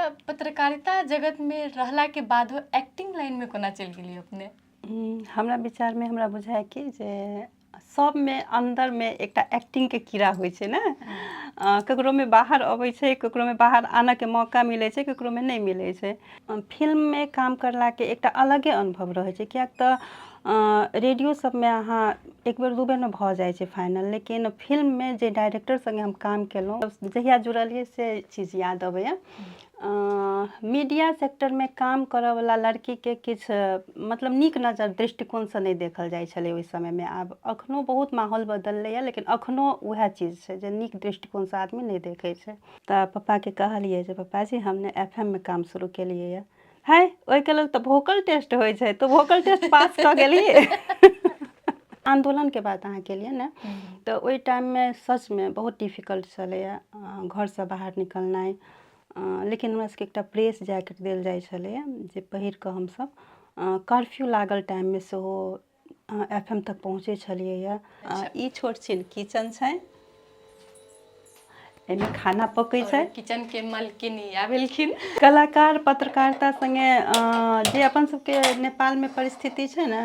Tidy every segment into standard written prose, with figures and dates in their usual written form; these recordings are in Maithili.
अच्छा, पत्रकारिता जगतमे रहलाके बादो एक्टिंग लाइनमे कोना चलि गेलियै अपने? हमरा विचारमे हमरा बुझाइ कि जे सबमे अन्दरमे एकटा एक्टिंगके कीड़ा होइ छै ने। ककरोमे बाहर अबै छै, ककरोमे बाहर आनऽके मौका मिलै छै, ककरोमे नहि मिलै छै। फिल्ममे काम करलाके एकटा अलगे अनुभव रहै छै, किएक तऽ रेडियो सबमे अहाँ एक बेर दू बेरमे भऽ जाइ छै फाइनल, लेकिन फिल्ममे जे डाइरेक्टर सङ्गे हम काम केलहुँ, जहिया जुड़लियै से चीज याद अबैए। मीडिया सेक्टरमे काम करऽवला लड़कीके किछु मतलब नीक नजर दृष्टिकोणसँ नहि देखल जाइ छलै ओहि समयमे। आब एखनो बहुत माहौल बदललैए, लेकिन एखनो उएह चीज छै जे नीक दृष्टिकोणसँ आदमी नहि देखै छै। तऽ पप्पाके कहलियै जे पप्पाजी, हम ने एफ एम मे काम शुरू केलियै यऽ। है, ओहिके लेल तऽ वोकल टेस्ट होइ छै, तऽ वोकल टेस्ट पास कऽ गेलियै। आन्दोलनके बात अहाँ केलियै ने, तऽ ओहि टाइममे सचमे बहुत डिफिकल्ट छलैए घरसँ बाहर निकलनाइ, लेकिन हमरा सबके एकटा प्रेस जैकेट देल जाइ छलैए जे पहिर कऽ हमसब कर्फ्यू लागल टाइममे सेहो एफ एम तक पहुँचै छलियै। ई छोट छिन किचन छै, एहिमे खाना पकै छै। किचन के मालकिन इएह भेलखिन। कलाकार पत्रकारिता सङ्गे जे अपन सबके नेपालमे परिस्थिति छै ने,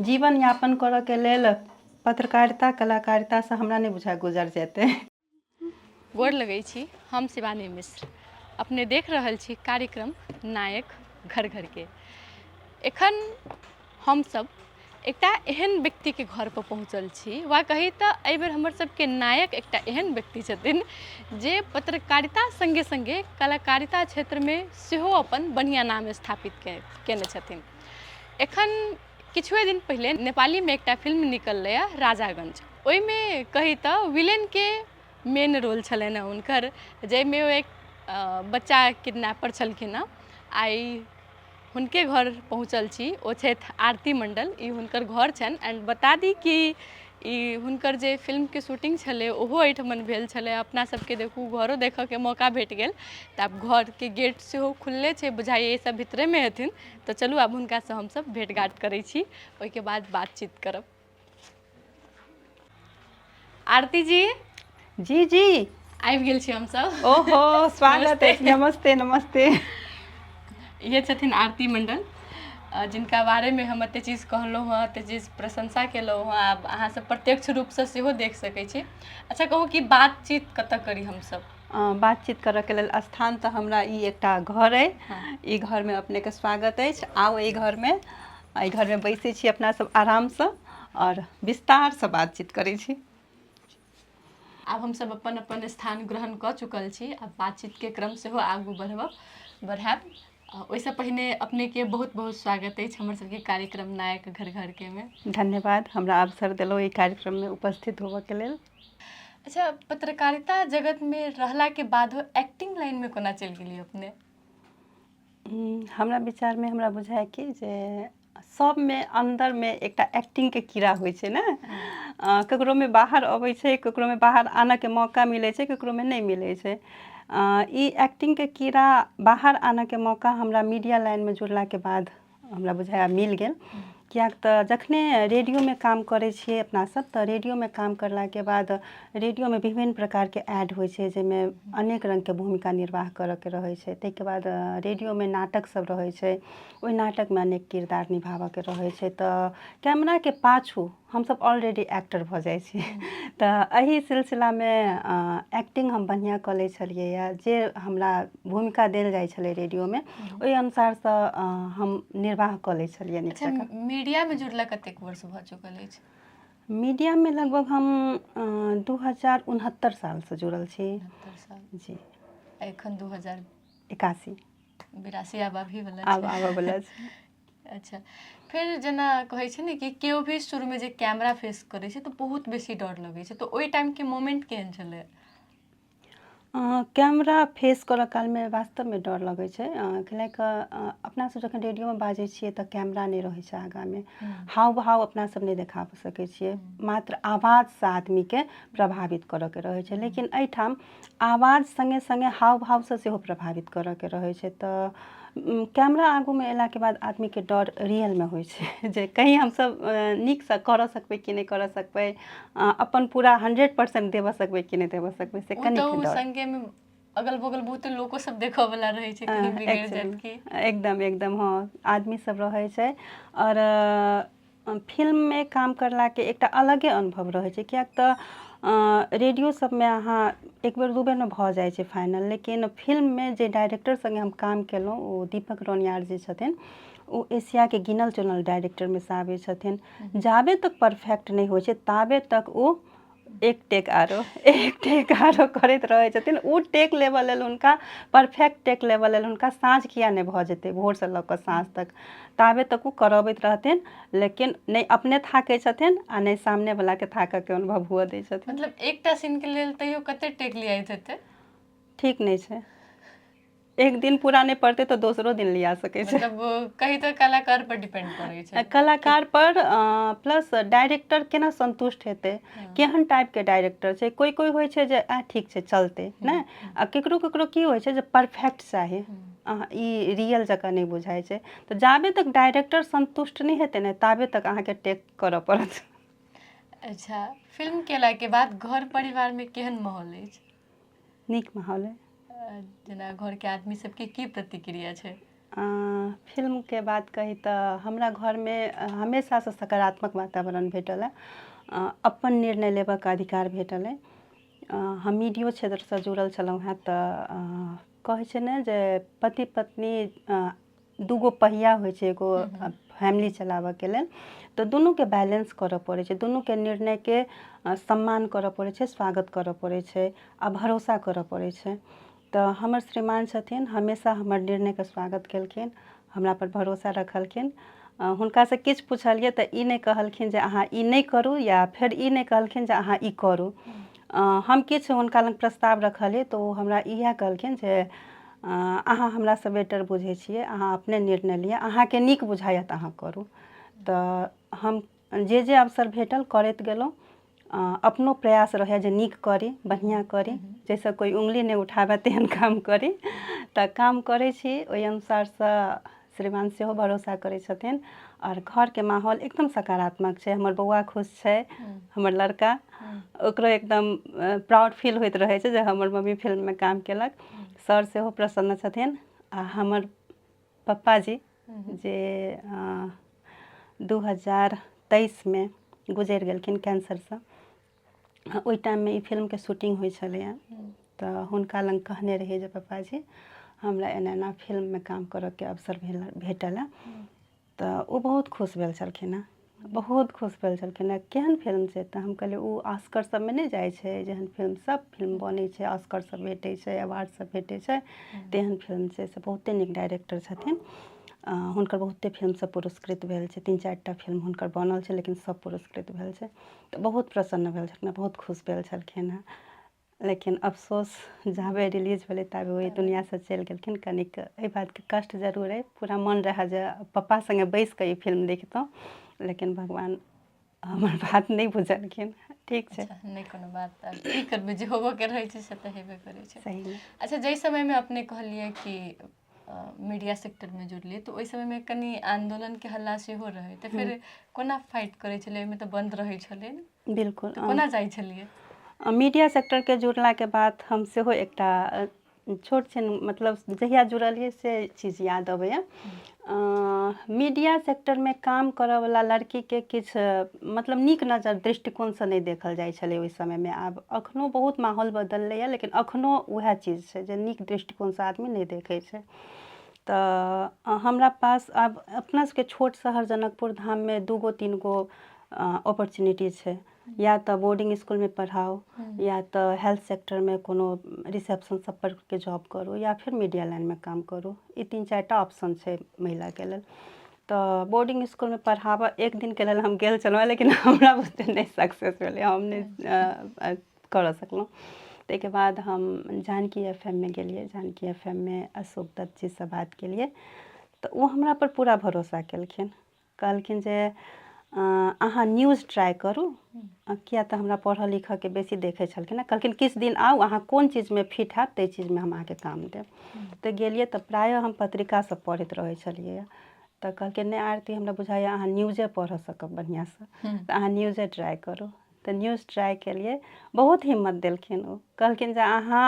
जीवन यापन करऽके लेल पत्रकारिता कलाकारितासँ हमरा नहि बुझाय गुजर जेतै। गोर लगै छी, हम शिवानी मिश्र, अपने देख रहल छी कार्यक्रम नायक घर घरके। एखन हमसब एकटा एहन व्यक्तिके घर पर पहुँचल छी, वा कही तऽ एहिबेर हमर सबके नायक एकटा एहन व्यक्ति छथिन जे पत्रकारिता सङ्गे सङ्गे कलाकारिता क्षेत्रमे सेहो अपन बढ़िआँ नाम स्थापित केने छथिन। एखन किछुए दिन पहिले नेपालीमे एकटा फिल्म निकललै राजागञ्ज, ओहिमे कही तऽ विलेनके मेन रोल छलनि हेँ हुनकर, जाहिमे ओ एक बच्चा किडनैपर छलखिन हेँ। आइ हुनके घर पहुँचल छी, ओ छथि आरती मण्डल, ई हुनकर घर छनि। एंड बता दी कि ई हुनकर जे फिल्मके शूटिंग छलै ओहो एहिठमन भेल छलै। अपना सबके देखू घरो देखऽके मौका भेट गेल। तऽ आब घरके गेट सेहो खुलले छै, बुझाइए ई सब भीतरेमे हेथिन। तऽ चलू आब हुनकासँ हमसब भेँट घाँट करै छी, ओहिके बाद बातचीत करब। आरती जी। जी जी, आबि गेल छी हमसब। ओहो, स्वागत अछि, नमस्ते नमस्ते। इहे छथिन आरती मंडल, जिनका बारेमे हम एते चीज कहलहुँ हँ, एते चीज प्रशंसा केलहुँ हँ, आब अहाँ सब प्रत्यक्ष रूपसँ सेहो देख सकै छी। अच्छा कहू कि बातचीत कतऽ करी हमसब? बातचीत करऽके लेल स्थान तऽ हमरा ई एकटा घर अइ। ई घरमे अपनेके स्वागत अछि। आउ एहि घरमे, एहि घरमे बैसै छी अपना सब आरामसँ आओर विस्तारसँ बातचीत करै छी। आब हमसब अपन अपन स्थान ग्रहण कऽ चुकल छी, आब बातचीतके क्रम सेहो आगू बढ़ायब। ओहिसँ पहिने अपनेके बहुत बहुत स्वागत अछि हमर सबके कार्यक्रम नायक घर घरके मे। धन्यवाद, हमरा अवसर देलहुँ एहि कार्यक्रममे उपस्थित होबऽके लेल। अच्छा, पत्रकारिता जगतमे रहलाके बादो एक्टिंग लाइनमे कोना चलि गेलियै अपने? हमरा विचारमे हमरा बुझाइ कि जे सबमे अन्दरमे एकटा एक्टिंगके कीड़ा होइ छै ने। ककरोमे बाहर अबै छै, ककरोमे बाहर आनऽके मौका मिलै छै, ककरोमे नहि मिलै छै। ई एक्टिंगके कीड़ा बाहर आनऽके मौका हमरा मीडिया लाइनमे जुड़लाके बाद हमरा बुझाइए मिल गेल, किएक तऽ जखने रेडियोमे काम करै छियै अपना सब, तऽ रेडियोमे काम करलाके बाद रेडियोमे विभिन्न प्रकारके एड होइ छै, जाहिमे अनेक रङ्गके भूमिका निर्वाह करऽके रहै छै। ताहिके बाद रेडियोमे नाटक सब रहै छै, ओहि नाटकमे अनेक किरदार निभाबऽके रहै छै, तऽ कैमराके पाछू हमसब ऑलरेडी एक्टर भऽ जाइ छी। तऽ एहि सिलसिलामे एक्टिंग हम बढ़िआँ कऽ लै छलियै, जे हमरा भूमिका देल जाइ छलै रेडियोमे ओहि अनुसारसँ हम निर्वाह कऽ लै छलियै नीक जकाँ। मीडियामे जुड़ला कतेक वर्ष भऽ चुकल अछि? मीडियामे लगभग हम 2069 सालसँ जुड़ल छी। साल जी। एखन 2000 81 82 आब अभी वाला आब आबऽ वाला छै। अच्छा, फेर जेना कहै छै ने कि केओ भी शुरूमे जे कैमरा फेस करै छै तऽ बहुत बेसी डर लगै छै, तऽ ओहि टाइमके मोमेंट केहन छलै? कैमरा फेस करऽ कालमे वास्तवमे डर लगै छै, कैलाकि अपना सब जखन रेडियोमे बाजै छियै तऽ कैमरा नहि रहै छै आगाँमे, हाव भाव अपना सब नहि देखा सकै छियै, मात्र आवाजसँ आदमीके प्रभावित करऽके रहै छै। लेकिन एहिठाम आवाज सङ्गे सङ्गे हाव भावसँ सेहो प्रभावित करऽके रहै छै, तऽ कैमरा आगूमे अयलाके बाद आदमीके डर रियलमे होइ छै जे कहीँ हमसब नीकसँ करऽ सकबै कि नहि करऽ सकबै, अपन पूरा 100% देबऽ सकबै कि नहि देबऽ सकबै, से ओ कनिक तऽ ओ डर। सङ्गेमे अगल बगल बहुते लोको सब देखऽ वाला रहै छै, कहीं बिगड़ि जायत की। एकदम एकदम, हँ, आदमी सब रहै छै। आओर फिल्ममे काम करलाके एकटा अलगे अनुभव रहै छै, किएक तऽ रेडियो सबमे अहाँ एक बेर दू बेरमे भऽ जाइ छै फाइनल, लेकिन फिल्ममे जे डाइरेक्टर सङ्गे हम काम केलहुँ, ओ दीपक रौनियार जी छथिन, ओ एशियाके गिनल चुनल डाइरेक्टरमे सँ आबै छथिन। जाबे तक परफेक्ट नहि होइ छै ताबे तक ओ एक टेक आरो, एक टेक आरो करैत रहै छथिन। ओ टेक लेबऽ लेल हुनका, परफेक्ट टेक लेबऽ लेल हुनका साँझ किया नहि भऽ जेतै, भोरसँ लऽ कऽ साँझ तक, ताबे तक ओ करबैत रहथिन, लेकिन नहि अपने थाकै छथिन आ नहि सामनेवलाके थाकऽके अनुभव हुअ दै छथिन। मतलब एकटा सीनके लेल तैयो कते टेक लियाइत हेतै? ठीक नहि छै, एक दिन पूरा नहि पड़तै तऽ दोसरो दिन लिया सकै छै। मतलब कही तऽ कलाकार पर डिपेंड करै छै। कलाकार पर, प्लस डायरेक्टर केना संतुष्ट हेतै, केहन टाइपके डायरेक्टर छै। कोइ कोइ होइ छै जे आ ठीक छै चलतै नहि, आ केकरो केकरो की होइ छै जे परफेक्ट चाही, अहाँ ई रियल जकाँ नहि बुझाइ छै। तऽ जाबे तक डायरेक्टर संतुष्ट नहि हेतै ने ताबे तक अहाँके टेक करऽ पड़त। अच्छा, फिल्म केलाके बाद घर परिवारमे केहन माहौल अछि? नीक माहौल अइ। जेना घरके आदमी सबके की प्रतिक्रिया छै? फिल्मके बात कही तऽ हमरा घरमे हमेशासँ सकारात्मक वातावरण भेटल अइ, अपन निर्णय लेबऽके अधिकार भेटल अइ। हम मीडियो क्षेत्रसँ जुड़ल छलहुँ हेँ, तऽ कहै छै ने जे पति पत्नी दूगो पहिया होइ छै एगो फैमिली चलाबऽके लेल, तऽ दुनूके बैलेंस करऽ पड़ै छै, दुनूके निर्णयके सम्मान करऽ पड़ै छै, स्वागत करऽ पड़ै छै आ भरोसा करऽ पड़ै छै। तऽ हमर श्रीमान छथिन, हमेशा हमर निर्णयके स्वागत केलखिन, हमरापर भरोसा रखलखिन। हुनकासँ किछु पुछलियै तऽ ई नहि कहलखिन जे अहाँ ई नहि करू, या फेर ई नहि कहलखिन जे अहाँ ई करू। हम किछु हुनका लग प्रस्ताव रखलियै तऽ ओ हमरा इएह कहलखिन जे अहाँ हमरासँ बेटर बुझै छियै, अहाँ अपने निर्णय लिअ, अहाँके नीक बुझाइए तऽ अहाँ करू। तऽ हम जे जे अवसर भेटल करैत गेलहुँ। अपनो प्रयास रहैए जे नीक करी, बढ़िआँ करी, जाहिसँ कोइ उङ्गली नहि उठाबै तेहन काम करी। तऽ काम करै छी ओहि अनुसारसँ श्रीमान सेहो भरोसा करै छथिन आओर घरके माहौल एकदम सकारात्मक छै। हमर बौआ खुश छै, हमर लड़का, ओकरो एकदम प्राउड फील होइत रहै छै जे हमर मम्मी फिल्ममे काम केलक। सर सेहो प्रसन्न छथिन। आ हमर पप्पाजी जे 2023मे गुजरि गेलखिन कैंसरसँ, ओहि टाइममे ई फिल्मके शूटिंग होइ छलैए, तऽ हुनका लग कहने रहियै जे पप्पाजी, हमरा एना एना फिल्ममे काम करऽके अवसर भेल भेटल हँ। तऽ ओ बहुत खुश भेल छलखिन हँ, बहुत खुश भेल छलखिन हँ। केहन फिल्म छै? तऽ हम कहलियै ओ ऑस्कर सबमे नहि जाइ छै, जेहन फिल्म सब फिल्म बनै छै, ऑस्कर सब भेटै छै, अवार्ड सब भेटै छै, तेहन फिल्म छै। से बहुते नीक डाइरेक्टर छथिन, हुनकर बहुते फिल्म सब पुरस्कृत भेल छै, 3-4 टा फिल्म हुनकर बनल छै लेकिन सब पुरस्कृत भेल छै। तऽ बहुत प्रसन्न भेल छलखिन हँ, बहुत खुश भेल छलखिन हँ। लेकिन अफसोस, जाबे रिलीज भेलै ताबे ओ एहि दुनिआँसँ चलि गेलखिन। कनिक एहि बातके कष्ट जरूर अइ, पूरा मन रहए जे पप्पा सङ्गे बैसि कऽ ई फिल्म देखितहुँ, लेकिन भगवान हमर बात नहि बुझलखिन। ठीक छै। अच्छा, नहि कोनो बात, आब की करबै, जे होबऽके रहै छै से तऽ हेबे करै छै। सहीमे। अच्छा, जाहि समयमे अपने कहलियै कि मीडिया सेक्टरमे जुड़लियै, तऽ ओहि समयमे कनि आन्दोलनके हल्ला सेहो रहै, तऽ फेर कोना फाइट करै छलियै? ओहिमे तऽ बन्द रहै छलै ने। बिल्कुल। तऽ कोना जाइ छलियै? मीडिया सेक्टरके जुड़लाके बाद हम सेहो एकटा छोट छिन, मतलब जहिया जुड़लियै से चीज याद अबैए। मीडिया सेक्टरमे काम करऽवला लड़कीके किछु मतलब नीक नजर दृष्टिकोणसँ नहि देखल जाइ छलै ओहि समयमे। आब एखनो बहुत माहौल बदललैए, लेकिन एखनो उएह चीज छै जे नीक दृष्टिकोणसँ आदमी नहि देखै छै। तऽ हमरा पास आब अपना सबके छोट शहर जनकपुर धाममे 2 गो 3 गो ऑपर्चुनिटी छै, या तऽ बोर्डिंग इसकुलमे पढ़ाउ, या तऽ हेल्थ सेक्टरमे कोनो रिसेप्शन सब पर के जॉब करू, या फिर मीडिया लाइनमे काम करू। ई 3-4 टा ऑप्शन छै महिलाके लेल। तऽ बोर्डिंग इसकुलमे पढ़ाबऽ एक दिनके लेल हम गेल छलहुँ, लेकिन हमरा बुते नहि सक्सेस भेलै, हम नहि करऽ सकलहुँ। ताहिके बाद हम जानकी एफ एम मे गेलियै। जानकी एफ एम मे अशोक दत्त जीसँ बात केलियै तऽ ओ हमरा पर पूरा भरोसा केलखिन। कहलखिन जे अहाँ न्यूज ट्राइ करू, किया तऽ हमरा पढ़ऽ लिखऽके बेसी देखै छलखिन हँ। कहलखिन किछु दिन आउ, अहाँ कोन चीजमे फिट हैब ताहि चीजमे हम अहाँके काम देब। तऽ गेलियै तऽ प्रायः हम पत्रिका सब पढ़ैत रहै छलियै। तऽ कहलकै, नहि आरती, हमरा बुझाइए अहाँ न्यूजे पढ़ऽ सकब बढ़िआँसँ, तऽ अहाँ न्यूजे ट्राइ करू। तऽ न्यूज ट्राइ केलियै। बहुत हिम्मत देलखिन ओ, कहलखिन जे अहाँ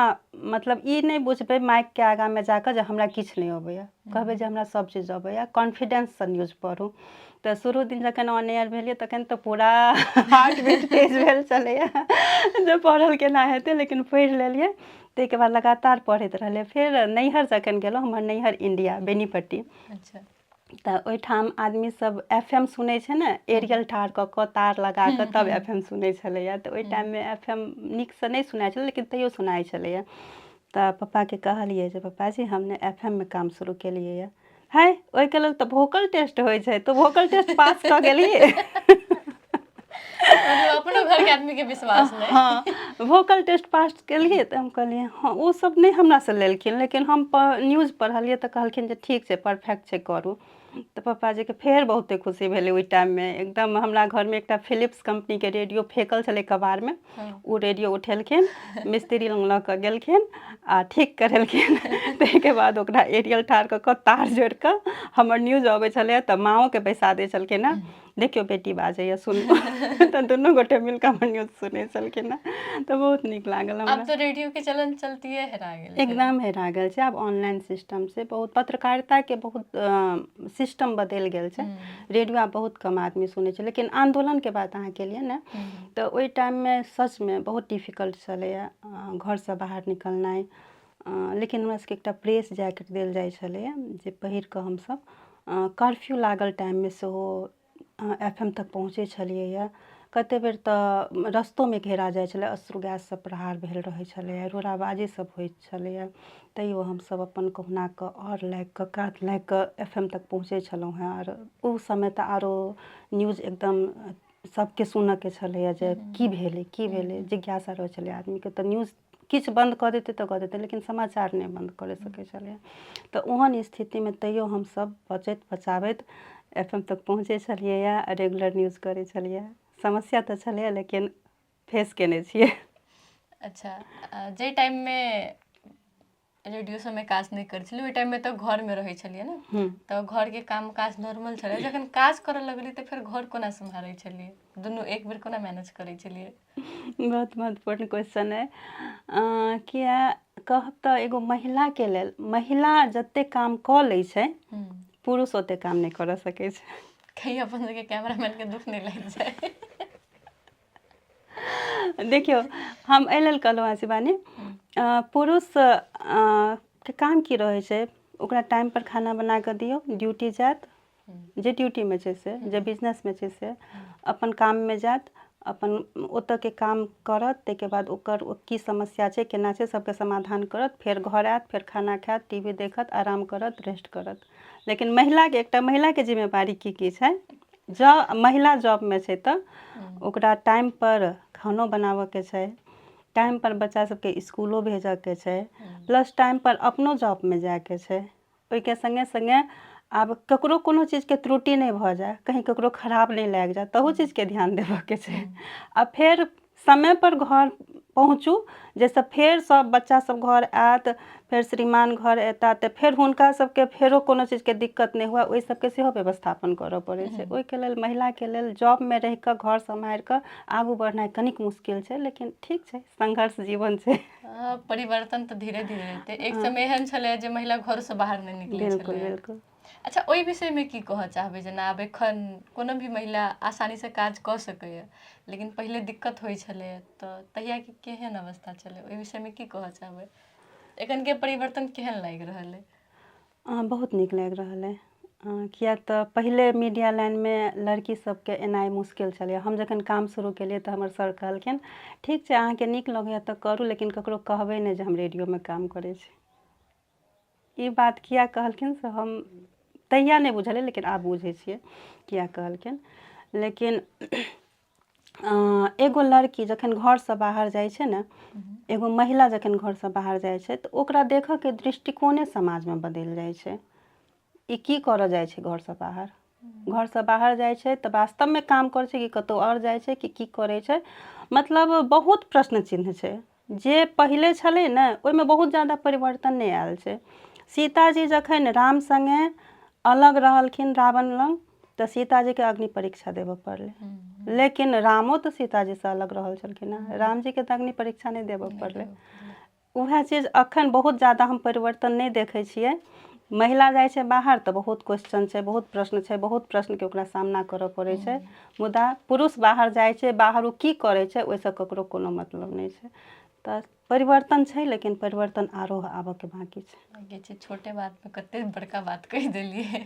मतलब ई नहि बुझबै माइकके आगाँमे जाकऽ जे हमरा किछु नहि अबैए, कहबै जे हमरा सब चीज अबैए, कॉन्फिडेंससँ न्यूज पढ़ू। तऽ शुरू दिन जखन ऑन एयर भेलियै तखन तऽ पूरा हार्ट बीट तेज भेल छलैए जे पढ़ल केना हेतै, लेकिन पढ़ि लेलियै। ताहिके बाद लगातार पढ़ैत रहलियै। फेर नैहर जखन गेलहुँ, हमर नैहर इंडिया बेनीपट्टी। तऽ ओहिठाम आदमी सब एफ एम सुनै छै ने, एरियल ठाढ़ कऽ कऽ तार लगा कऽ तब एफ एम सुनै छलैए। तऽ ओहि टाइममे एफ एम नीकसँ नहि सुनाइ छलै, लेकिन तैयो सुनाइ छलैए। तऽ पप्पाके कहलियै जे पप्पाजी हम ने एफ एम मे काम शुरू केलियै यऽ। है, ओहिके लेल तऽ वोकल टेस्ट होइ छै, तऽ वोकल टेस्ट पास कऽ गेलियै। मतलब अपनो घरके आदमीके विश्वास नहि। हँ, वोकल टेस्ट पास केलियै तऽ हम कहलियै हँ, ओ सब नहि हमरासँ लेलखिन, लेकिन हम न्यूज पढ़लियै तऽ कहलखिन जे ठीक छै, परफेक्ट छै, करू। तऽ पप्पाजीके फेर बहुते खुशी भेलै ओहि टाइममे एकदम। हमरा घरमे एकटा फिलिप्स कम्पनीके रेडियो फेकल छलै कबाड़मे, ओ रेडियो उठेलखिन, मिस्त्री लग लऽ कऽ गेलखिन आ ठीक करेलखिन। ताहिके बाद ओकरा एरियल ठाढ़ कऽ कऽ तार जोड़ि कऽ हमर न्यूज अबै छलैए। तऽ माँओके बैसा दै छलखिन हेँ, देखियौ बेटी बाजैए, सुनू। तऽ दुनू गोटे मिलि कऽ हमर न्यूज सुनै छलखिन हेँ, तऽ बहुत नीक लागल हमरा। आब तऽ रेडियो के चलन चलतिये हेरा गेल छै। एकदम हेरा गेल छै। आब ऑनलाइन सिस्टम छै, बहुत पत्रकारिताके बहुत सिस्टम बदलि गेल छै। रेडियो आब बहुत कम आदमी सुनै छै। लेकिन आन्दोलनके बात अहाँ केलियै ने, तऽ ओहि टाइममे सचमे बहुत डिफिकल्ट छलैए घरसँ बाहर निकलनाइ। लेकिन हमरा सबके एकटा प्रेस जैकेट देल जाइ छलैए जे पहिर कऽ हमसब कर्फ्यू लागल टाइममे सेहो एफ एम तक पहुँचै छलियैए। कते बेर तऽ रस्तोमे घेरा जाइ छलै, अश्रु गैससँ प्रहार भेल रहै छलैए, रोड़ाबाजी सब होइत छलैए, तैयो हमसब अपन कहुना कऽ आओर लागि कऽ कात लागि कऽ एफ एम तक पहुँचै छलहुँ हेँ। आओर ओ समय तऽ आरो न्यूज एकदम सबके सुनऽके छलैए जे की भेलै की भेलै, जिज्ञासा रहै छलै आदमीके। तऽ न्यूज किछु बन्द कऽ देतै तऽ कऽ देतै, लेकिन समाचार नहि बन्द कऽ सकै छलै। तऽ ओहन स्थितिमे तैयो हमसब बचैत बचाबैत एफ एम तक पहुँचै छलियै आ रेगुलर न्यूज करै छलियै। समस्या तऽ छलैए, लेकिन फेस केने छियै। अच्छा, जाहि टाइममे रेडियो सबमे काज नहि करै छलियै, ओहि टाइममे तऽ घरमे रहै छलियै ने, तऽ घरके काम काज नॉर्मल छलै। जखन काज करऽ लगलियै तऽ फेर घर कोना सम्हारै छलियै? दुनू एक बेर कोना मैनेज करै छलियै? बहुत महत्वपूर्ण क्वेश्चन अइ। किया कहब तऽ एगो महिलाके लेल महिला जतेक काम कऽ लै छै, पुरुष ओतेक काम नहि करऽ सकै छै। कहीं अपन सबके कैमरामैन के दुख नहि लागि जाय। देखियौ, हम एहि लेल कहलहुँ हँ शिवानी, पुरुष के काम की रहै छै? ओकरा टाइमपर खाना बना कऽ दियौ, ड्यूटी जायत, जे ड्यूटीमे छै से, जे बिजनेसमे छै से अपन काममे जायत, अपन ओतऽके काम करत, ताहिके बाद ओकर की समस्या छै, केना छै, सबके समाधान करत, फेर घर आयत, फेर खाना खायत, टी वी देखत, आराम करत, रेस्ट करत। लेकिन महिलाके, एकटा महिलाके जिम्मेवारी की की छै? जँ महिला जॉबमे छै तऽ ओकरा टाइमपर खानो बनाबऽके छै, टाइमपर बच्चा सबके इसकुलो भेजऽके छै, प्लस टाइमपर अपनो जॉबमे जाइके छै। ओहिके सङ्गे सङ्गे आब ककरो कोनो चीजके त्रुटि नहि भऽ जाय, कहीँ ककरो खराब नहि लागि जाय, तहू चीजके ध्यान देबऽके छै। आ फेर समयपर घर पहुँचू, जाहिसँ फेर सब बच्चा सब घर आयत, फेर श्रीमान घर एता, तऽ फेर हुनका सबके फेरो कोनो चीजके दिक्कत नहि हुए, ओहि सबके सेहो व्यवस्थापन करऽ पड़ै छै। ओहिके लेल महिलाके लेल जॉबमे रहि कऽ घर सम्हारि कऽ आगू बढ़नाइ कनिक मुश्किल छै, लेकिन ठीक छै, संघर्ष जीवन छै। परिवर्तन तऽ धीरे धीरे हेतै। एक समय एहन छलै जे महिला घरसँ बाहर नहि निकलै बिल्कुल छलै। बिल्कुल। अच्छा, ओहि विषयमे की कहऽ चाहबै? जेना आब एखन कोनो भी महिला आसानीसँ काज कऽ सकैए, लेकिन पहिले दिक्कत होइ छलै, तऽ तहियाके केहन अवस्था छलै, ओहि विषयमे की कहऽ चाहबै? एखनके परिवर्तन केहन लागि रहल अइ? बहुत नीक लागि रहल अइ, किया तऽ पहिले मीडिया लाइनमे लड़की सबके एनाइ मुश्किल छलै। हम जखन काम शुरू केलियै तऽ हमर सर कहलखिन, ठीक छै, अहाँके नीक लगैए तऽ करू, लेकिन ककरो कहबै नहि जे हम रेडियोमे काम करै छी। ई बात किया कहलखिन से हम तहिया नहि बुझलियै, लेकिन आब बुझै छियै किया कहलखिन। लेकिन एगो लड़की जखन घरसँ बाहर जाइ छै ने, एगो महिला जखन घरसँ बाहर जाइ छै, तऽ ओकरा देखऽके दृष्टिकोणे समाजमे बदलि जाइ छै। ई की करऽ जाइ छै घरसँ बाहर? घरसँ बाहर जाइ छै तऽ वास्तवमे काम करै छै कि कतहु आओर जाइ छै कि की करै छै? मतलब बहुत प्रश्न चिन्ह छै। जे पहिले छलै ने, ओहिमे बहुत जादा परिवर्तन नहि आयल छै। सीताजी जखन राम सङ्गे अलग रहलखिन रावण लग तऽ सीताजीके अग्नि परीक्षा देबऽ पड़लै। लेकिन रामो तऽ सीताजीसँ अलग रहल छलखिन हेँ, रामजीके तऽ अग्नि परीक्षा नहि देबऽ पड़लै। उएह चीज अखन बहुत ज्यादा हम परिवर्तन नहि देखै छियै। महिला जाइ छै बाहर तऽ बहुत क्वेश्चन छै, बहुत प्रश्न छै, बहुत प्रश्नके ओकरा सामना करऽ पड़ै छै। मुदा पुरुष बाहर जाइ छै, बाहर ओ की करै छै ओहिसँ ककरो कोनो मतलब नहि छै। तऽ परिवर्तन छै, लेकिन परिवर्तन आरो आबऽके बाँकी छै। बाँकी छै। छोटे बातमे कते बड़का बात कहि देलियै।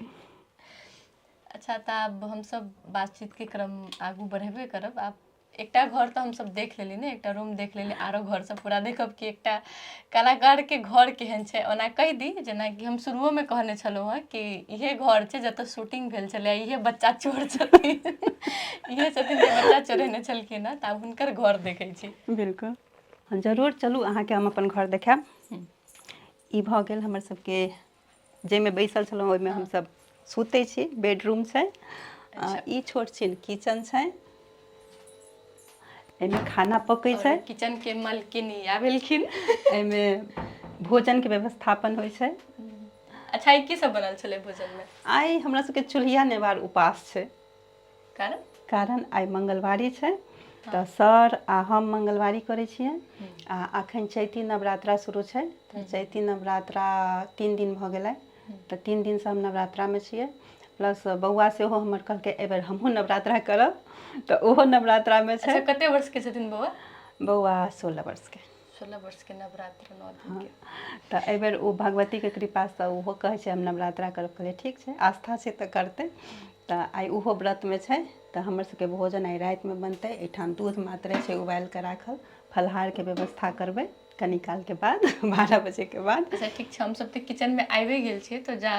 अच्छा, तऽ आब हमसब बातचीतके क्रम आगू बढ़ेबे करब। आब एकटा घर तऽ हमसब देख लेली ने, एकटा रूम देख लेली, आरो घर सब पूरा देखब कि एकटा कलाकारके घर केहन छै। ओना कहि दी, जेनाकि हम शुरुओमे कहने छलहुँ हेँ कि इहे घर छै जतऽ शूटिंग भेल छलै, इहे बच्चा चोर छथिन, इहे छथिन जे बच्चा चोरेने छलखिन हेँ। तऽ आब हुनकर घर देखै छी। बिल्कुल, जरूर चलू, अहाँके हम अपन घर देखायब। ई भऽ गेल हमर सबके जाहिमे बैसल छलहुँ, ओहिमे हमसब सुतै छी, बेडरूम छै। ई छोट छिन किचन छै, एहिमे खाना पकै छै। किचन के मालकिन इएह भेलखिन। एहिमे भोजनके व्यवस्थापन होइ छै। अच्छा, ई की सब बनल छलै भोजनमे? आइ हमरा सबके चूल्हिया नेवार उपास छै। कारण? कारण आइ मंगलवारी छै, तऽ सर आ हम मंगलवारी करै छियै। आ अखन चैती नवरात्रा शुरू छै, तऽ चैती नवरात्रा 3 दिन भऽ गेलै, तऽ 3 दिनसँ हम नवरात्रामे छियै। प्लस बौआ सेहो हमर कहलकै एहिबेर हमहूँ नवरात्रा करब, तऽ ओहो नवरात्रामे छै। अच्छा, कते वर्षके छथिन बौआ? बौआ 16 वर्षके। 16 वर्षके नवरात्र 9 दिनके। तऽ एहिबेर ओ भगवतीके कृपासँ ओहो कहै छै हम नवरात्रा करब। कहलियै ठीक छै, आस्था छै तऽ करतै। तऽ आइ ओहो व्रतमे छै। तऽ हमर सबके भोजन आइ रातिमे बनतै। एहिठाम दूध मात्रे छै उबालि कऽ राखल, फलाहारके व्यवस्था करबै कनी कालके बाद, 12 बजेके बाद। अच्छा, ठीक छै। हमसब तऽ किचनमे आबि गेल छियै, तऽ जा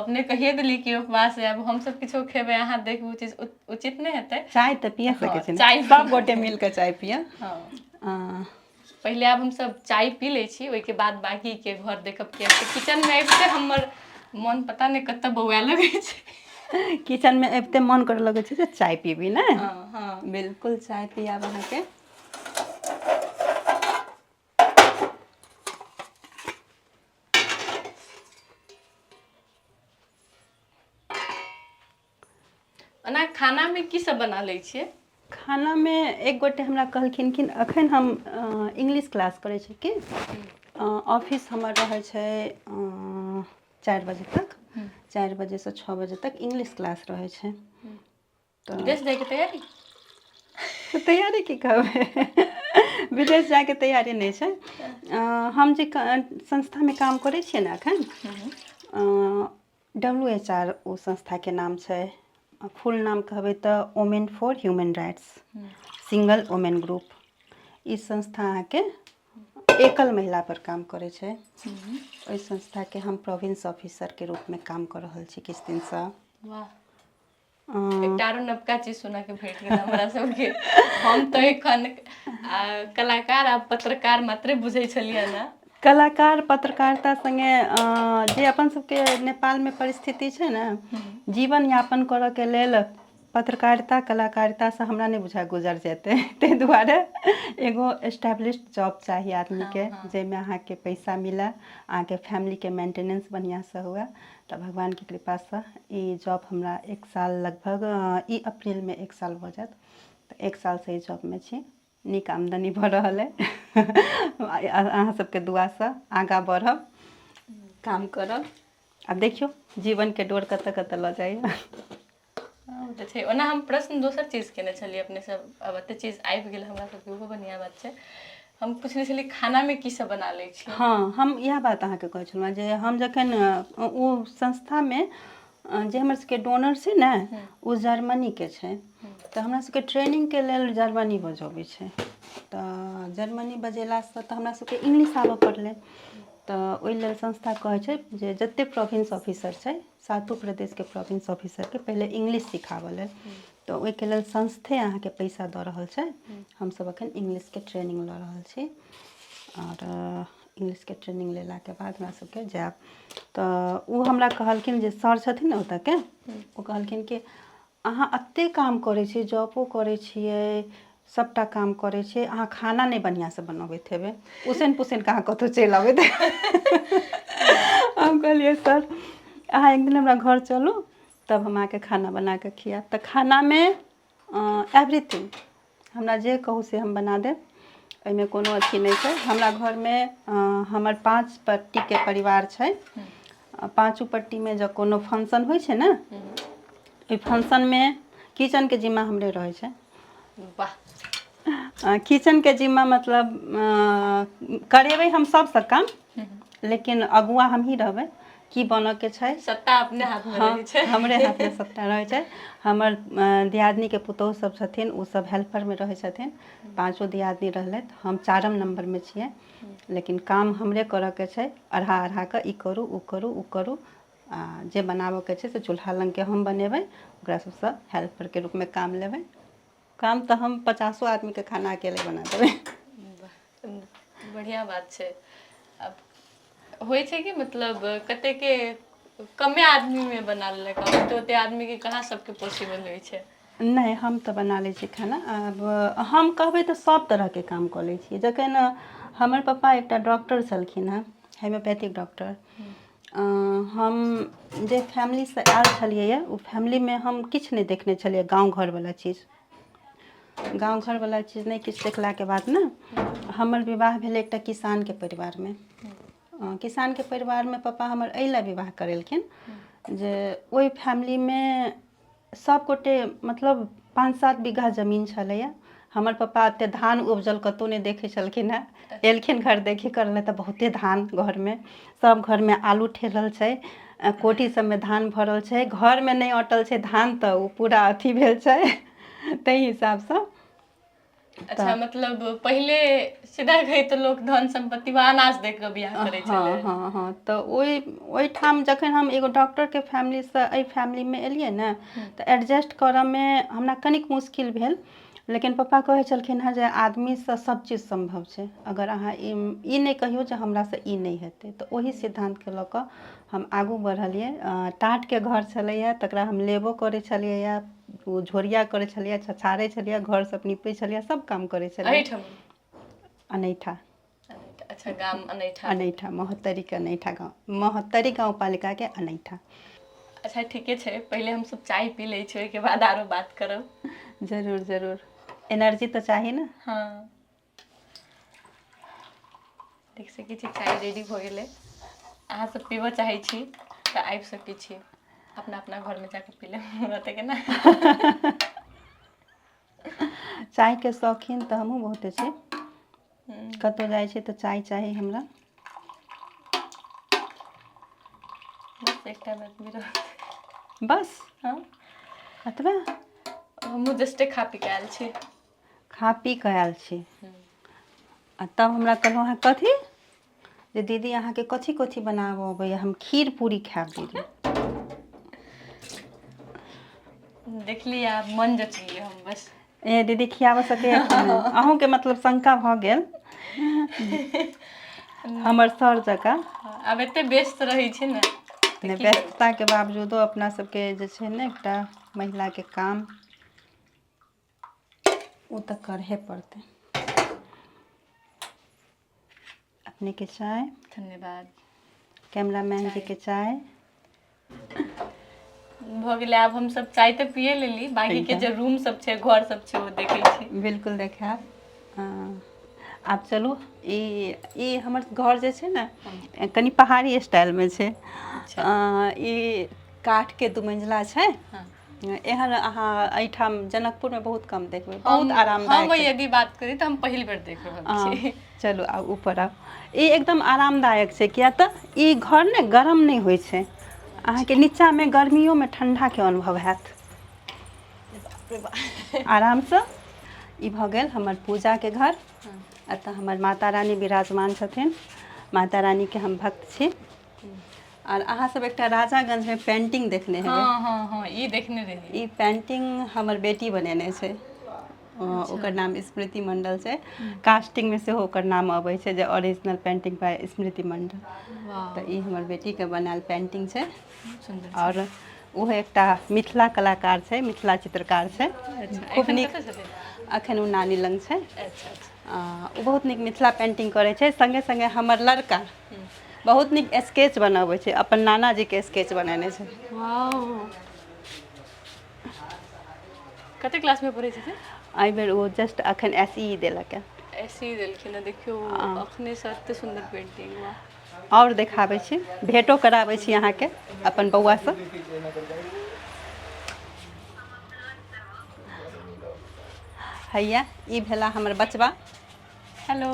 अपने कहिए देलियै कि उपवास है, आब हमसब किछो खेबै अहाँ देखबै चीज उचित नहि हेतै। चाय तऽ पिया सकै छी। चाय सब गोटे मिल कऽ चाय पिया। हँ, पहिले आब हमसब चाय पी लै छी, ओहिके बाद बाकीके घर देखब। किएक तऽ किचनमे अबिते हमर मन पता नहि कतऽ बौआए लगै छै। किचनमे अबिते मन करऽ लगै छै जे चाय पीबी ने। हँ हँ, बिल्कुल, चाय पियाब अहाँके। ओना खानामे की सब बना लै छियै? खानामे एक गोटे हमरा कहलखिन कि अखन हम इंग्लिश क्लास करै छी कि ऑफिस हमर रहै छै 4 बजे तक, 4 बजेसँ 6 बजे तक इंग्लिश क्लास रहै छै। तऽ विदेश जाइके तैयारी? तैयारी की कहबै, विदेश जायके तैयारी नहि छै। हम जे संस्थामे काम करै छियै ने एखन, डब्ल्यू एच आर ओ संस्थाके नाम छै। फुल नाम कहबै तऽ women for human rights single women group. ई संस्था अहाँके एकल महिला पर काम करै छै। ओहि संस्थाके हम प्रोविंस ऑफिसरके रूपमे काम कऽ रहल छी किछु दिनसँ। वाह, एकटा आरो नवका चीज सुनऽ के भेट गेल हमरा सबके। हम तऽ एखन कलाकार आ पत्रकार मात्रे बुझै छलियै ने। कलाकार पत्रकारिता सङ्गे जे अपन सबके नेपालमे परिस्थिति छै ने, जीवन यापन करऽके लेल पत्रकारिता कलाकारितासँ हमरा नहि बुझाय गुजर जेतै। ताहि दुआरे एगो एस्टेब्लिश जॉब चाही आदमीके, जाहिमे अहाँके पैसा मिलए, अहाँके फैमिलीके मेंटेनेंस बढ़िआँसँ हुए। तऽ भगवानके कृपासँ ई जॉब हमरा एक साल लगभग, ई अप्रैलमे एक साल भऽ जायत। तऽ एक सालसँ ई जॉबमे छी, नीक आमदनी भऽ रहल अइ। अहाँ सबके दुआसँ आगाँ बढ़ब, काम करब। आब देखियौ जीवनके डोर कतऽ कतऽ लऽ जाइए। ओ तऽ छै। ओना हम प्रश्न दोसर चीज केने छलियै, अपने सब आब एते चीज आबि गेल हमरा सबके, ओहो बढ़िआँ बात छै। हम पुछने छलियै खानामे की सब बना लै छी। हँ, हम इएह बात अहाँके कहै छलहुँ जे हम जखन ओ संस्थामे जे हमर सबके डोनर छै ने, ओ जर्मनीके छै, तऽ हमरा सबके ट्रेनिंगके लेल जर्मनी बजबै छै। तऽ जर्मनी बजेलासँ तऽ हमरा सबके इंग्लिश आबऽ पड़लै। तऽ ओहि लेल संस्था कहै छै जे जते प्रोविंस ऑफिसर छै, सातो प्रदेशके प्रोविंस ऑफिसरके पहिले इंग्लिश सिखाबऽ लेल। तऽ ओहिके लेल संस्थे अहाँके पैसा दऽ रहल छै। हमसब अखन इंग्लिशके ट्रेनिंग लऽ रहल छी आओर इंग्लिशके ट्रेनिंग लेलाके बाद हमरा सबके जायब। तऽ ओ हमरा कहलखिन जे सर छथिन ने ओतऽके, ओ कहलखिन कि अहाँ एते काम करै छियै, जॉबो करै छियै, सबटा काम करै छियै, अहाँ खाना नहि बढ़िआँसँ बनबैत हेबै, उसैन पुसैन कऽ अहाँ कतहु चलि अबैत। हम कहलियै सर, अहाँ एक दिन हमरा घर चलू। तब हम अहाँके खाना बना कऽ खियाएब। तऽ खानामे एवरीथिंग, हमरा जे कहू से हम बना देब, एहिमे कोनो अथी नहि छै। हमरा घरमे हमर 5 पट्टीके परिवार छै। पाँचो पट्टीमे जँ कोनो फंक्शन होइ छै ने, ओहि फंक्शनमे किचनके जिम्मा हमरे रहै छै। वाह। किचनके जिम्मा मतलब करेबै हम सबसँ काम, लेकिन अगुआ हमही रहबै की बनऽके छै। सत्ता अपने हाथमे रहै छै। हमरे हाथमे सत्ता रहै छै। हमर दियादनीके पुतोहु सब छथिन, ओ सब हेल्परमे रहै छथिन। पाँचो दियादनी रहलथि, हम चारिम नम्बरमे छियै, लेकिन काम हमरे करऽके छै। अढ़ा अढ़ा कऽ ई करू, ओ करू, ओ करू, आ जे बनाबऽके छै से चूल्हा लगके हम बनेबै, ओकरा सबसँ हेल्परके रूपमे काम लेबै। काम तऽ हम 50 आदमीके खाना अकेले बना देबै। बढ़िआँ बात छै। आब होइ छै कि मतलब कतेके कमे आदमीमे बना लेलक, ओते ओते आदमीके कहाँ सबके पॉसिबल होइ छै। नहि, हम तऽ बना लै छी खाना। आब हम कहबै तऽ सब तरहके काम कऽ लै छियै। जखन हमर पप्पा एकटा डॉक्टर छलखिन हेँ, होम्योपैथिक डॉक्टर, हम जे फैमिलीसँ आयल छलियै ओ फैमिलीमे हम किछु नहि देखने छलियै गाँव घरवला चीज। गाँव घरवला चीज नहि किछु देखलाके बाद ने हमर विवाह भेलै एकटा किसानके परिवारमे। किसानके परिवारमे पप्पा हमर एहि लए विवाह करेलखिन जे ओहि फैमिलीमे सब गोटे मतलब 5-7 बीघा जमीन छलैए। हमर पप्पा एते धान उपजल कतहु नहि देखै छलखिन हेँ। एलखिन घर देखी करै लए तऽ बहुते धान घरमे, सब घरमे आलू ठेलल छै, कोठी सबमे धान भरल छै, घरमे नहि अटल छै धान तऽ ओ पूरा अथी भेल छै, ताहि हिसाबसँ। अच्छा, मतलब पहिले सीधा कही तऽ लोक धन सम्पत्ति वा अनाज देख कऽ बियाह करै छलै। हँ हँ, तऽ ओहिठाम जखन हम एगो डॉक्टरके फैमिलीसँ एहि फैमिलीमे एलियै ने तऽ एडजस्ट करऽमे हमरा कनिक मुश्किल भेल, लेकिन पप्पा कहै छलखिन हेँ जे आदमीसँ सब चीज सम्भव छै, अगर अहाँ ई नहि कहियौ जे हमरासँ ई नहि हेतै। तऽ ओहि सिद्धान्तके लऽ कऽ हम आगू बढ़लियै। टाटके घर छलैए, तकरा हम लेबो करै छलियै, ओ झोरिया करै छलियै, छछारै छलियै, घर सब नीपै छलियै, सब काम करै छलियै। एहिठाम? अनैठा। अच्छा, गाम अनैठा। अनैठा, महोत्तरीके अनैठा गाँव, महोत्तरी गाँवपालिकाके अनैठा। अच्छा, ठीके छै, पहिले हमसब चाय पी लै छी, ओहिके बाद आरो बात करब। जरूर जरूर, एनर्जी तऽ चाही ने। हँ, देख सकै छी चाय रेडी भऽ गेलै। अहाँ सब पीबऽ चाहै छी तऽ आबि सकै छी, अपना अपना घरमे जाकऽ पी लेब रहतै के ने। चायके शौकीन तऽ हमहूँ बहुते छी। कतहु जाइ छी तऽ चाय चाही हमरा। बस एकटा बात भी रहत। बस? हँ। एतबे? हमहूँ जस्टे खा पी कऽ आयल छी। खा पी कऽ आयल छी आ तब हमरा कहलहुँ अहाँ कथी जे दीदी अहाँके कथी कथी बनाबऽ अबैए, हम खीर पूरी खायब दीदी। देखली आब मन जचलियै हम बस। ए दीदी खियाबऽ सकैए, अहूँके मतलब शंका भऽ गेल हमर सर जकाँ। आब एते व्यस्त रहै छै ने। नहि, व्यस्तताके बावजूदो अपना सबके जे छै ने एकटा महिलाके काम ओ तऽ करहे पड़तै। अपनेके चाय। धन्यवाद। कैमरामैन जीके चाय भऽ गेलै। आब हमसब चाय तऽ पिए लेली, बाकीके जे रूम सब छै, घर सब छै, ओ देखै छी। बिल्कुल देखायब। आब चलू, ई ई हमर घर जे छै ने कनि पहाड़ी स्टाइलमे छै। ई काठके दू मंजिला छै। एहन अहाँ एहिठाम जनकपुरमे बहुत कम देखबै, बहुत आरामदायक। हम यदि बात करी तऽ हम पहिल बेर देख रहल छी। चलू आब ऊपर आउ। ई एकदम आरामदायक छै, किया तऽ ई घर ने गरम नहि होइ छै। अहाँके नीचाँमे गर्मियोमे ठण्डाके अनुभव हैत आरामसँ। ई भऽ गेल हमर पूजाके घर। एतऽ हमर माता रानी विराजमान छथिन। माता रानीके हम भक्त छी। आर अहाँ सब एकटा राजागंजमे पेंटिंग देखने हेबै। हँ हँ हँ, ई देखने रही। ई पेंटिंग हमर बेटी बनेने छै, ओकर नाम स्मृति मंडल छै। कास्टिंगमे सेहो ओकर नाम अबै छै जे ओरिजिनल पेंटिंग बाय स्मृति मंडल। तऽ ई हमर बेटीके बनायल पेंटिंग छै। आओर ओहो एकटा मिथिला कलाकार छै, मिथिला चित्रकार छै, खूब नीक। अखन ओ नानी लग छै। ओ बहुत नीक मिथिला पेंटिंग करै छै। सङ्गे सङ्गे हमर लड़का बहुत नीक स्केच बनबै छै, अपन नानाजीके स्केच बनेने छै। वाओ। कते क्लासमे पढ़ै छथिन? एहिबेर ओ जस्ट अखन एस ई देलक है। एस ई देलखिन हँ, देखियौ अखनेसँ एते सुन्दर पेंटिंग, वाह। आओर देखाबै छी, भेटो कराबै छी अहाँके अपन बौआसँ। हैया ई भेला हमर बचबा। हेलो,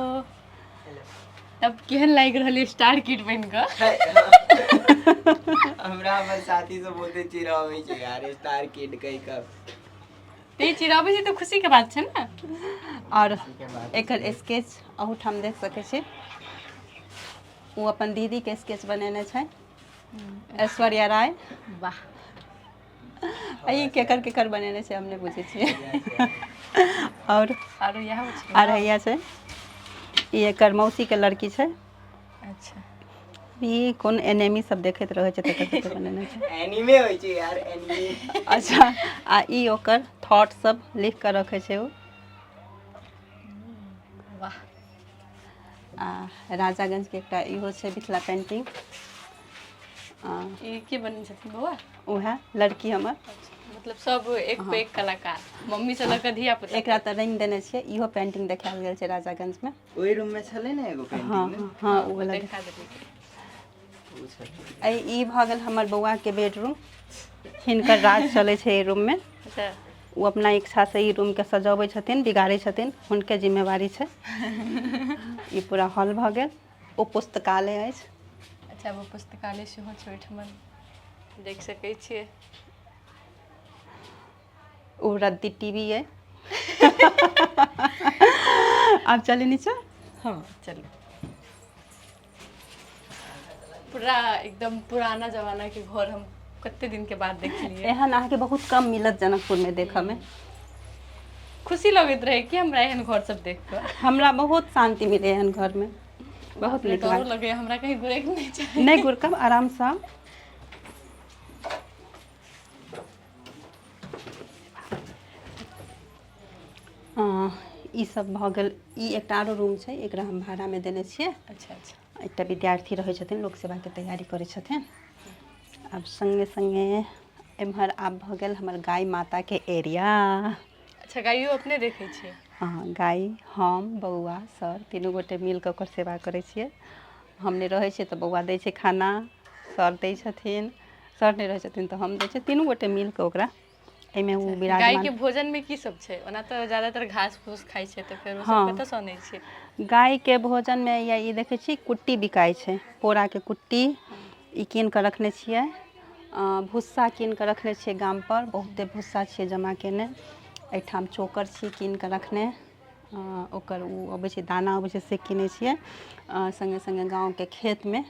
तब केहन लागि रहल है स्टार किड बनि कऽ? हमरा हमर साथी सब बहुते चिढ़ाबै छै यार, स्टार किड कहि कऽ। ते चिढ़ाबै छै तऽ खुशीके बात छै ने। आओर एकर स्केच अहूठाम देख सकै छी। ओ अपन दीदीके स्केच बनेने छै, ऐश्वर्या राय। वाह। आ ई केकर केकर बनेने छै हम नहि बुझै छियै। आओर आरो इएह छै। आर हैया छै, ई एकर मौसीके लड़की छै। अच्छा। ई कोन एनिमी सब देखैत रहै छै तकर सबके बनेने छै। एनिमे होइ छै यार, एनिमे। अच्छा, आ ई ओकर थॉट सब लिख कऽ रखै छै ओ। वाह। आ राजागंजके एकटा इहो छै मिथिला पेंटिंग। ई के बनेने छथिन बौआ? उएह लड़की हमर। मतलब सब एक पे एक कलाकार, मम्मी से लऽ कऽ धिया पुता। एकरा तऽ रंग देने छियै। इहो पेंटिंग देखायल गेल छै राजागंजमे। ओहि रूम में छलै ने एगो पेंटिंग? हँ। ने हँ, ओ वाला। देखा देलियै। ओ छलै। ई भऽ गेल हमर बौआके बेडरूम। हिनकर राज चलै छै एहि रूममे। अच्छा। ओ अपना इच्छासँ ई रूमके सजबै छथिन, बिगाड़ै छथिन, हुनके जिम्मेवारी छै। ई पूरा हॉल भऽ गेल, ओ पुस्तकालय अछि। अच्छा, ओ पुस्तकालय सेहो छै ओहिठमन, देख सकै छियै। ओ रद्दी टीवी अइ। आब चली नीचा? हँ, चलू। पूरा एकदम पुराना जमाना के घर हम कते दिन के बाद देखलियै। एहन अहाँके बहुत कम मिलत जनकपुरमे देखऽमे। खुशी लगैत रहै कि हमरा एहन घर सब देख कऽ? हमरा बहुत शान्ति मिले एहन घरमे, बहुत नीक डरो लागल। लगैया हमरा, कहीं घुरैके नहि चाही। नहि गुरकब, आरामसँ आउ। ई सब भऽ गेल। ई एकटा आरो रूम छै, एकरा हम भाड़ामे देने छियै। अच्छा अच्छा। एकटा विद्यार्थी रहै छथिन, लोक सेवाके तैयारी करै छथिन। आब सङ्गे सङ्गे एम्हर आब भऽ गेल हमर गाय माताके एरिया। अच्छा, गाइयो अपने देखै छियै? हँ, गाय हम, बौआ, सर तीनू गोटे मिल कऽ ओकर सेवा करै छियै। हम नहि रहै छियै तऽ बौआ दै छै खाना, सर दै छथिन, सर नहि रहै छथिन तऽ हम दै छियै। तीनू गोटे मिल कऽ ओकरा एहिमे ओ गाय विराजमान। के भोजन में की सब छै? ओना तऽ ज्यादातर घास फूस खाइ छै, तऽ फेर ओ सब हँ। कतऽसँ अनै छियै? गायके भोजनमे या ई देखै छी, कुट्टी बिकाइ छै, पोराके कुट्टी, ई कीन कऽ रखने छियै। भुस्सा कीन कऽ रखने छियै, गामपर बहुते भुस्सा छियै जमा केने। एहिठाम चोकर छी कीन कऽ रखने, ओकर ओ अबै छै, दाना अबै छै, से कीनै छियै। सङ्गे सङ्गे गाँवके खेतमे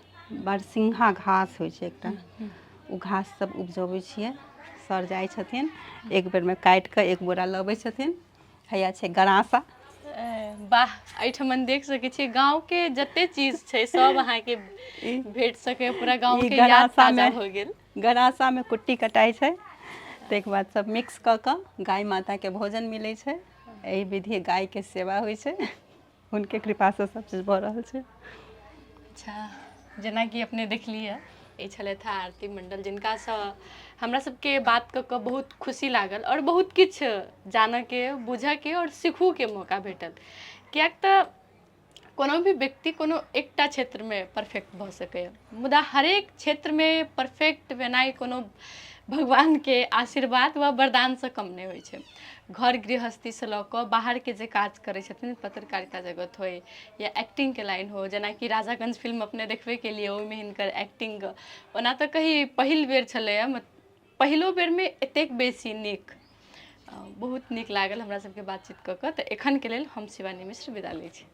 बरसिंघा घास होइ छै एकटा, ओ घास सब उपजबै छियै। सर जाइ छथिन, एक बेरमे काटि कऽ एक बोरा लबै छथिन। हैया छै गरासा। वाह, एहिठमन देख सकै छियै गाँव के जते चीज छै सब अहाँके भेट सकै, पूरा गाँव ई के याद गरासामे ताजा हो गेल। गरासामे कुट्टी कटाइ छै, ताहिके बाद सब मिक्स कऽ कऽ गाय माताके भोजन मिलै छै। एहि विधि गायके सेवा होइ छै। हुनके कृपासँ सब चीज भऽ रहल छै। अच्छा, जेनाकि अपने देखलियै, ई छलथि हेँ आरती मंडल, जिनकासँ हमरा सबके बात कऽ कऽ बहुत खुशी लागल आओर बहुत किछु जानऽके, बुझऽके आओर सीखूके मौका भेटल। किएक तऽ कोनो भी व्यक्ति कोनो एकटा क्षेत्रमे परफेक्ट भऽ सकैए, मुदा हरेक क्षेत्रमे परफेक्ट भेनाइ कोनो भगवानके आशीर्वाद वा वरदानसँ कम नहि होइ छै। घर गृहस्थीसँ लऽ कऽ बाहरके जे काज करै छथिन, पत्रकारिता जगत होइ या एक्टिंगके लाइन हो, जेनाकि राजागंज फिल्म अपने देखबे केलियै, ओहिमे हिनकर एक्टिंग ओना तऽ कही पहिल बेर छलैए, पहिलो बेरमे एतेक बेसी नीक, बहुत नीक लागल हमरा सबके बातचीत कऽ कऽ। तऽ एखनके लेल हम शिवानी मिश्र विदा लै छी।